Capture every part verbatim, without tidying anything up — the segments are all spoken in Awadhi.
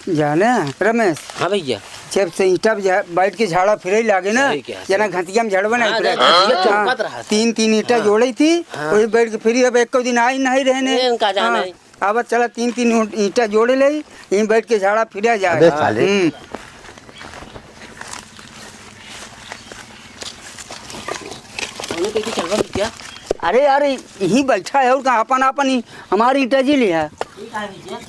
जाने रमेश, हाँ भैया। जब से ईंटा पे झा-, बैठ के झाड़ा फिरे लागे ना, सही कहा, जना सही। घंटिया में झड़बे नहीं हाँ, फिरे। घंटिया हाँ, चौंकत रहा था। तीन, तीन ईंटा हाँ। जोड़े थी, हाँ। वही बैठ के फिरी, अब एको दिन आई नहीं रहने। ए, इनका जाना हाँ, है। अब चला तीन, तीन ईंटा जोड़े ले, यहीं बैठ के झाड़ा फिरा जाए। अबे साले। हम्म। कौनो कहीं चलबा भैया? अरे यार, यहीं बैठा है और का अपन, अपन ही हमारी ईंटा जी लिया। ठीक है भैया।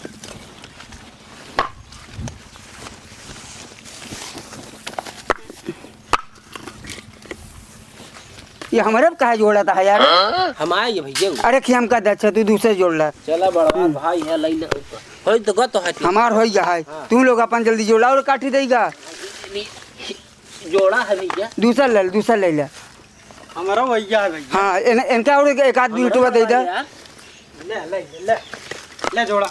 ये हमरे पे काहे जोड़त है यार? हम आए ये भैया। अरे कि हमका दे, अच्छा, तू दूसरे जोड़ ला। चला बड़वा हम्म। भाई है, लई ले। होई तो गो तो है। हमार होई गया है। हाँ। तू लोग अपन जल्दी जोड़ ला और काटी देगा। जोड़ा है भैया। दूसरा ले, दूसरा ले ले। हमारा भैया है भैया। हाँ, इन-, इनका और एक, एक आध हमारा मिनट बाद दे दे। यार। ले, ले, ले, ले जोड़ा।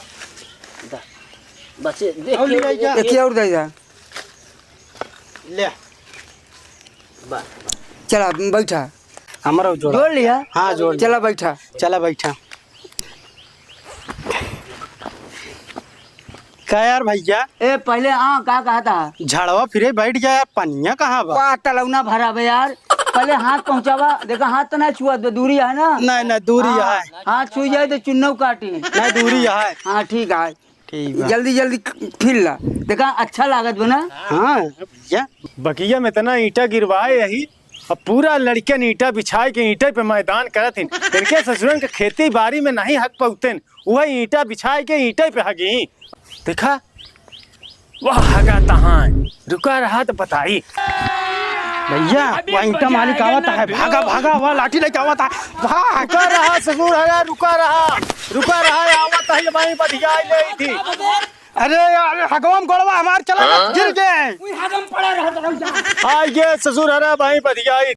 दा। बचे, देख और ले के, भैया। एक ही और दे दे। ले। बस। चला, बैठा। हमारा जोड़ा। जोड़ लिया? हाँ, जोड़ लिया। चला, बैठा। चला, बैठा। का यार भैया? ए, पहले हाँ, का कहा था? झाड़वा फिरे बैठ गया यार, पनिया कहाँ बा? वाह, तलौना भरा बे यार। पहले हाथ पहुँचावा, देखा हाथ तो ना छुआ, तो दूरी है ना? नहीं, नहीं, दूरी हाँ, है। हाथ छुई जाए तो चुन्नौ काटी। नहीं, दूरी है। हाँ, ठीक है। ठीक बा। जल्दी, जल्दी फिर ला। देखा, अच्छा लागत बा ना? हाँ, भैया। बगिया में इतना ईंटा गिरवाए यही, अब पूरा लड़कियन ईंटा बिछाए के ईंटे पे मैदान करत हिन। इनके ससुरन के खेती बारी में नहीं हग पउतेन, वह ईंटा बिछाए के ईंटे पे हगी। देखा, वह हगा तहाँ, रुका रहा तो बताई। भैया, वह ईंटा मालिक आवत है, भागा, भागा, वह लाठी लेके आवत है, भाग। रुका रहा ससुर हरा, रुका रहा, रुका रहा, आवत है, ये वहीं बधिया ले आई थी। अरे यार, हगवा में गोड़वा हमार चला, हाँ? गिर गए। उई हगम पड़ा रहा तो जा। आ ये ससुर हरा भाई बधियाई